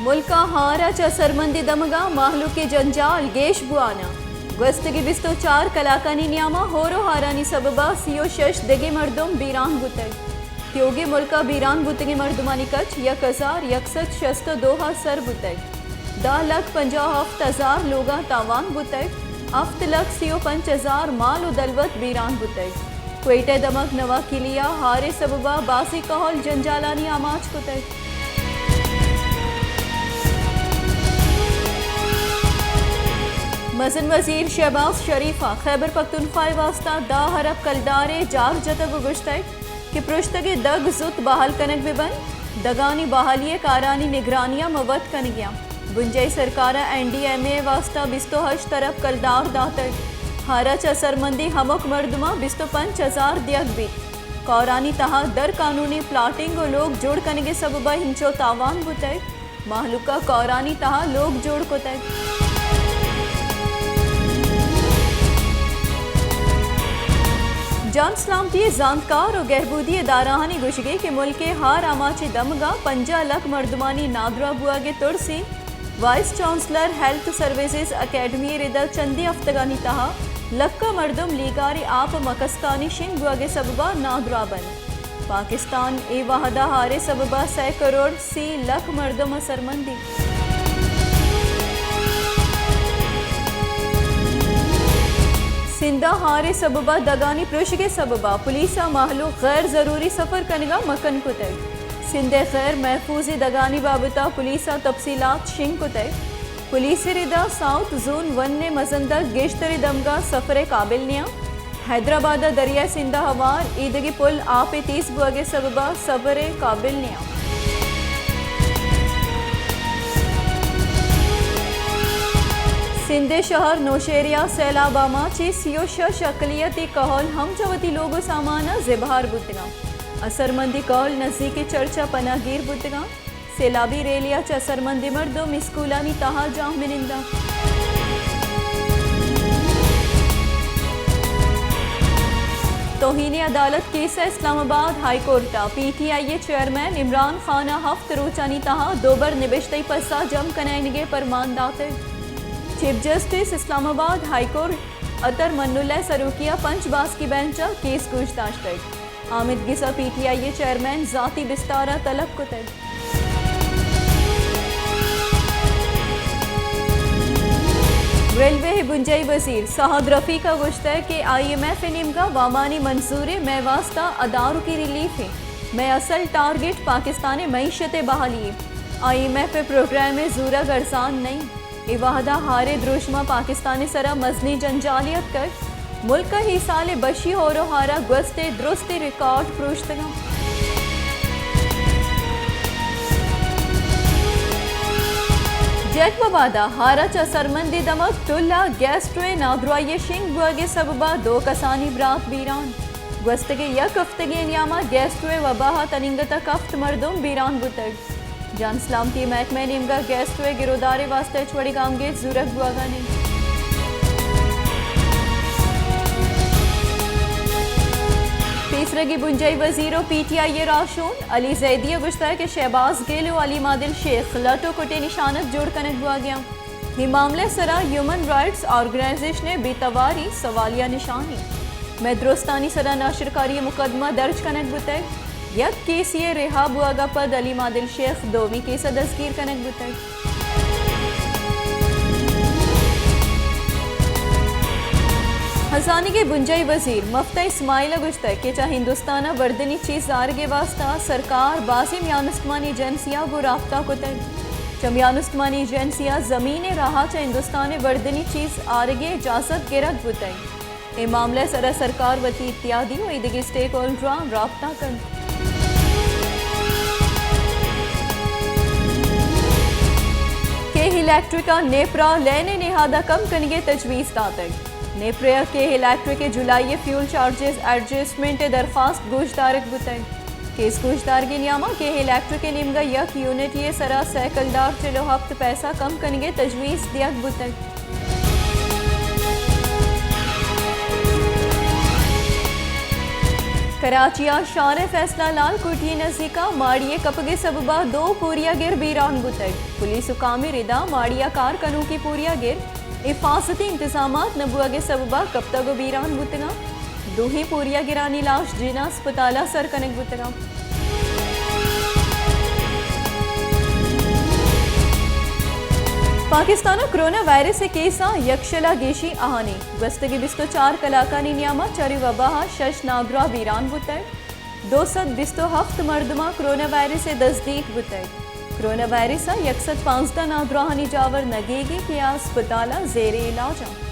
ملک ءَ ہار ءَ چہ سرمندی دمگ ءَ مہلوک ءِ جنجال گیش بوان ءَ۔ گوستگیں بیست ءُ چار کلاکانی نیام ءَ ہور ءُ ہارانی سبب ءَ سی ءُ شش دگہ مردم بیران بوتگ۔ تیوگیں ملک ءَ بیران بوتگیں مردمانی کچ یک ہزار یک سد شست ءُ دو ءَ سر بوتگ۔ دہ لکھ پنجاہ ءُ ہفت ہزار لوگاں تاوان بوتگ۔ ہفت لکھ سی ءُ پنچ ہزار مال ءُ دلوت بیران بوتگ۔ کوئٹہ ءِ دمگ نواں کلی ءَ ہار ءِ سبب ءَ بازیں کہول جنجالانی آماچ کتگ۔ مزن وزیر شہباز شریف ءَ خیبر پختونخوا ءِ واستہ دہ ارب کلدار ءِ جار جتگ ءُ گوشتگ کہ پرشتگیں دگ زوت بحال کنگ بہ بنت، دگانی بحالی ءِ کارانی نگرانی ءَ ما وت کنگ ءَ ایں۔ بنجاہی سرکار ءَ این ڈی ایم اے ءِ واستہ بیست ءُ ہشت ارب کلدار داتگ۔ ہار ءَ چہ سرمندی ہمک مردماں بیست ءُ پنچ ہزار دیگ بیت۔ کورانی تہا در قانونی پلاٹنگ ءُ لوگ جوڑ کنگ ءِ سبب ءَ ہنچو تاوان بوتگ، مہلوک ءَ کورانی تہا لوگ جوڑ کتگ۔ جان سلامتی ءِ زانتکار ءُ گہبودی ادارہانی گوشگ اِنت کہ ملک ءِ ہار آماچ ءِ دمگ ءَ پنجاہ لکھ مردمانی نادراہ بوگ ءِ ترس اِنت۔ Vice chancellor health services academy ءِ رد ءَ چندیں ہفتگانی تہا لکاں مردم لیگار ءِ آپ ءُ مکسکانی شنگ بوگ ءِ سبب ءَ نادراہ بنت۔ پاکستان اے وہد ءَ ہار ءِ سبب ءَ سئے کروڑ سی لکھ مردم ءَ سرمندی۔ سندھ ءَ ہار ءِ سبب ءَ دگانی پرشگ ءِ سبب ءَ پولیس ءَ مہلوک غیر ضروری سفر کنگ ءَ مکن کتگ۔ سندھ ءِ غیر محفوظیں دگانی بابت ءَ پولیس ءَ تفصیلات شنگ کتگ۔ پولیس ءِ رد ءَ ساؤتھ زون ون ءِ مزن دگ گیشتریں دمگ ءَ سفر ءِ قابل نیاں۔ حیدرآباد ءَ دریائے سندھ ءَ ہوار ایدگہ پل آپ ءِ تیز بوگ ءِ سبب ءَ سفر ءِ قابل نیاں۔ سندھ ءِ شہر نوشہرہ ءَ سیلاب آماچ ءِ سی ءُ شش اقلیتی کہول ہم چہ وتی لوگ ءُ سامان ءَ زبہر بوتگ اَنت۔ اثرمندیں کہول نزیک چرچ ءَ پناہ گیر بوتگ اَنت۔ سیلابی ریلی ءَ چہ اثرمندیں مردم اسکولانی تہا جاہ منند اَنت۔ توہین عدالت کیس ءَ اسلام آباد ہائی کورٹ ءَ پی ٹی آئی ءِ چیئرمین عمران خان ءَ ہفت روچانی تہا دوبر نبشتہی پسہ جم کنائینگ ءِ پرمان داتگ۔ چیف جسٹس اسلام آباد ہائی کورٹ عطر من اللہ ءِ سروکی ءَ پنچ باسکی بینچ ءَ کیس گوش داشتگ۔ آمید گس ءَ پی ٹی آئی ءِ چیئرمین ذاتی بستار ءَ طلب کتگ۔ ریلوے ءِ بنجاہی وزیر سعد رفیق ءَ گوشتگ کہ آئی ایم ایف ءِ نیمگ ءَ وامانی منظوری مئے واستہ ادارکی ریلیف اِنت۔ مئے اصل ٹارگٹ پاکستان ءِ معیشت ءِ بحالی اِنت۔ آئی ایم ایف ءِ پروگرام ءِ زورگ ارزان نہ اِنت۔ اے وہد ءَ ہار ءِ دروشم ءَ پاکستان ءِ سرا مزنیں جنجالے اتکگ۔ ملک ءَ اے سال ءِ بشی ہور ءُ ہار ءَ گوست ءِ درستیں ریکارڈ پروشتگ اَنت۔ جیکب آباد ءَ ہار ءَ چہ سرمندی دمگ ٹل ءَ گیسٹرو ءِ نادراہی ءِ شنگ بوگ ءِ سبب ءَ دو کسانی برات بیران۔ گوستگیں یک ہفتگے ءِ نیام ءَ گیسٹرو ءِ وبا ءَ تنیگتہ ہفت مردم بیران بوتگ۔ جان سلامتی ءِ محکمہ ءِ نیمگ ءَ گیسٹرو ءِ گرودار ءِ واستہ ہچ وڑیں گامگیج زورگ بوھگ ءَ نہ اِنت۔ پیسرگی بنجاہی وزیر ءُ پی ٹی آئی ءِ راہشون علی زیدی ءَ گوشتگ کہ شہباز گل ءُ علیم عادل شیخ لٹ ءُ کٹ ءِ نشانگ جوڑ کنگ بوھگ ءَ اَنت۔ اے معاملہ ءِ سرا ہیومن رائٹس آرگنائزیشن ءِ بے تواری سوالیہ نشانی۔ مئے درستانی سرا ناشرکاری ءِ مقدمہ درج کنگ بوتگ۔ یک کیسے ءِ رہا بوگ ءَ پد علیم عادل شیخ دومی کیس ءَ دزگیر کنگ بوتگ۔ ہزانگی بنجاہی وزیر مفتح اسماعیل ءَ گوشتگ کہ چہ ہندوستان ءَ وردنی چیز آرگ ءِ واستہ سرکار بازیں میان استمانی ایجنسی ءَ گوں رابطہ کتگ۔ چہ میان استمانی ایجنسی ءَ زمین ءِ راہ ءَ چہ ہندوستان ءَ وردنی چیز آرگ ءِ اجازت گرگ بوتگ۔ اے معاملہ ءِ سرا سرکار وتی اتحادی ءُ ایدگہ اسٹیک ہولڈراں رابطہ کنت۔ کیہ الیکٹرک ءَ نیپرا لین ءِ نہاد ءَ کم کنگ ءِ تجویز داتگ۔ نیپرا ءَ کیہ الیکٹرک ءِ جولائی ءِ فیول چارجز ایڈجسٹمنٹ ءِ درخواست گوش دارگ بوتگ۔ کیس گوشدارگ ءِ نیام ءَ کیہ الیکٹرک ءِ نیمگ ءَ یک یونٹ ءِ سرا سئے کلدار چل ءُ ہپت پیسہ کم کنگ ءِ تجویز دیگ بوتگ۔ کراچی ء شار ء فیصلہ لال کوٹی ء نزیک ء ماڑی ء کپگ ء سبب ء دو پوریاگر بیران بوتگ۔ پولیس حکام ء ردا ماڑی ء کار کنوکیں پوریاگر حفاظتی انتظامات نہ بوگ ء سبب ء کپتگ ء بیران بوتگ انت۔ دوہیں پوریاگرانی لاش جناح ہسپتال ء سر کنگ بوتگ انت۔ پاکستان ء کرونا وائرس ء کیساں یکشل ء گیشیں آھانی۔ گوستگیں بیست ء چار کلاکانی نیام ء چرے وبا ء شش نادراہ بیران بوتگ۔ دو سد بیست ء ہفت مردماں کرونا وائرس ء دزدیک بوتگ۔ کرونا وائرس ء یک سد پانزدہ نادراہانی جاور نگیگی کہ آ ہسپتال ء زیر علاج انت۔